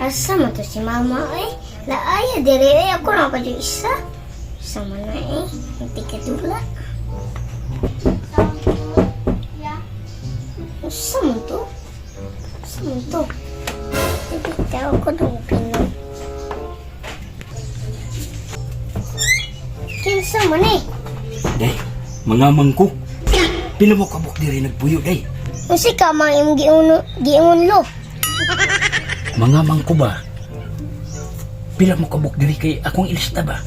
Asa man to si mama eh? Laaya dire eh ako lang pa dyan isa. Sama na eh. Hindi ka dula. Asa man to? Asa man to? Bitaw ko dong pino. Kinsa man eh? Day, mga mangko. Pila mo kabuk diri nagpuyo, day? Unsa ka man imong giuno giunlo? Mga mangko ba? Pila mo kabuk diri kay akong ilista ba?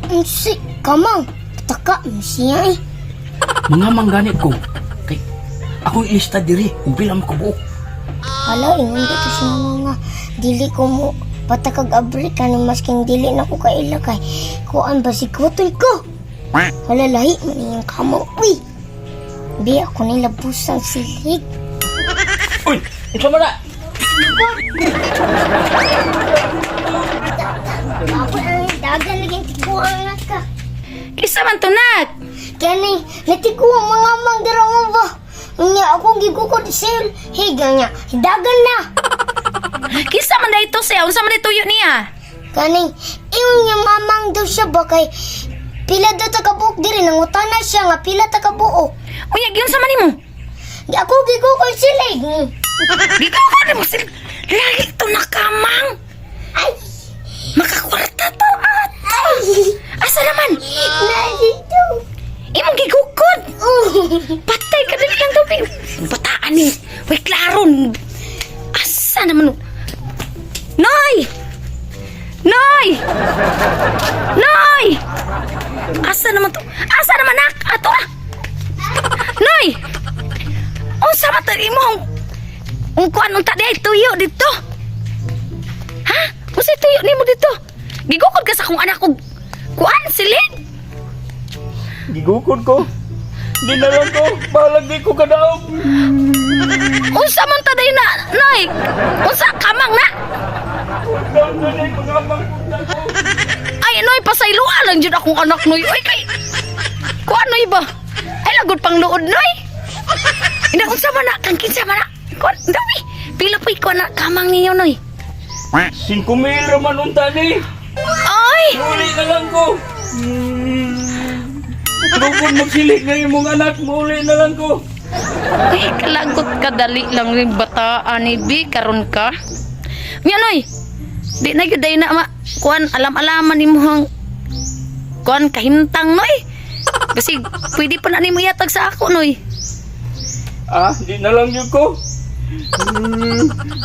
Unsa ka man? Pataka mo siya eh. Mga manggani ko kay akong ilista diri kung pila mo kabuok. Hala, ingon dito si mama nga. Dili ko mo patakag abri ka ni masking dili na ko kaila kay kuan ba si kutoy ko. Hala, lahi man iyang kamo. Uy! Bi, ako ni labusan silig. Uy, ito mo na. Ako ang dagan lagi tikuang na ka. Kisa man to, nak. Kani, natikuang mga mang dira mo ba? Unya, ako gigukod sil. Higa niya, dagan na. Kisa man dahito siya. Unsa man dahito tuyo niya? Kani, ingon niya mamang daw siya ba kay pila daw tagabuok diri nangutana siya nga pila tagabuok. Unya, giyon sa man nimo. Di ako gigukod sila. Eh. Gikaw mo sila. Lagi to nakamang. Ay! Makakwarta to at. Ay! Asa naman? Nandito! Imong gigukod. Oh. Patay ka dali lang tubig. Bataan ni. Way klaro. Asa naman? Noy! Noy! Noy! Asa naman to? Asa naman nak? Ato ah! Noy! Unsa man to imong ang kuan unta di ay tuyo dito? Ha? Unsa tuyo nimo dito? Gigukod ka sa akong anak og kuan silid. Gigukod ko. Di na lang ko. Balag di ko kadaog. Unsa man ta day na, Noy? Unsa kamang na? Ay, Noy, pasayloa lang jud akong anak, Noy. Oy, kay kuan, Noy ba? Ay, lagod pang luod, Noy. Ina, unsa man na? Kang kinsa man na? Kuan, dami. Pila po'y kuan na kamang ninyo, Noy? 5,000 raman unta ni. Ay! Muli na lang ko. Lugod magsilig na imong anak, muli na lang ko. Ay, kalagot ka, dali lang yung bataan ni B, karon ka. Nga, Noy, di na gyud day na ma, kuan, alam-alaman ni mo ang, kuan, kahimtang, Noy. Kasi, pwede pa na nimo ihatag sa ako, Noy. Ah, di na lang yun ko.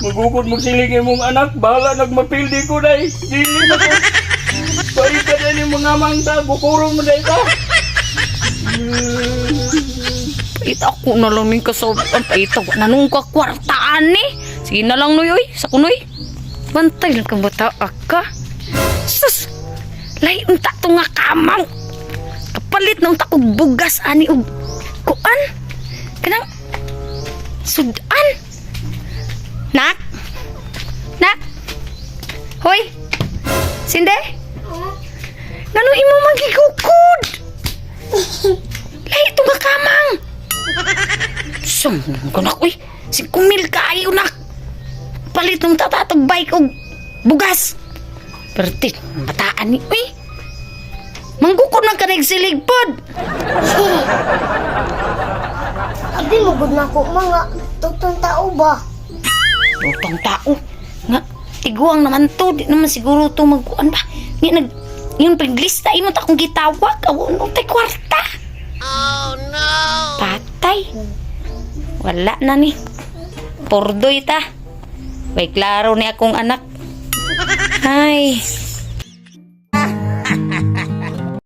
Magukod magsilig imong anak, bahala nagmapildi ko day. Dili na ko. Balik ka din yung mga mangta, bukuro mo day ka. Pait ako na lang ning kasob. Ang pait ako. Nanong ka kwartaan ni. Sige na lang, Noy, oy. Sa kunoy. Bantay lang kang bata ka. Sus! Lay, unta to nga kamang. Kapalit na unta og bugas ani og kuan. Kanang sudan. Nak? Nak? Hoy? Sinde? Ngano imo magigukod? Lay, ito nga kamang. Sum, ko nak, uy. Si kumil kaayo nak. Palit ng tatatog bike og bugas. Pertit, bataan ni, uy. Manggukod ng kaneg silig pod. Abi mo gud na ko mga tutong tao ba? Utang tao. Nga, tiguang naman to. Di naman siguro to magkuan ba. Nga, nag, yung paglista, imo ta akong gitawag. Aw, ano tay kwarta. Oh, no. Patay. Wala na ni. Pordoy ta. Way klaro ni akong anak. Ay.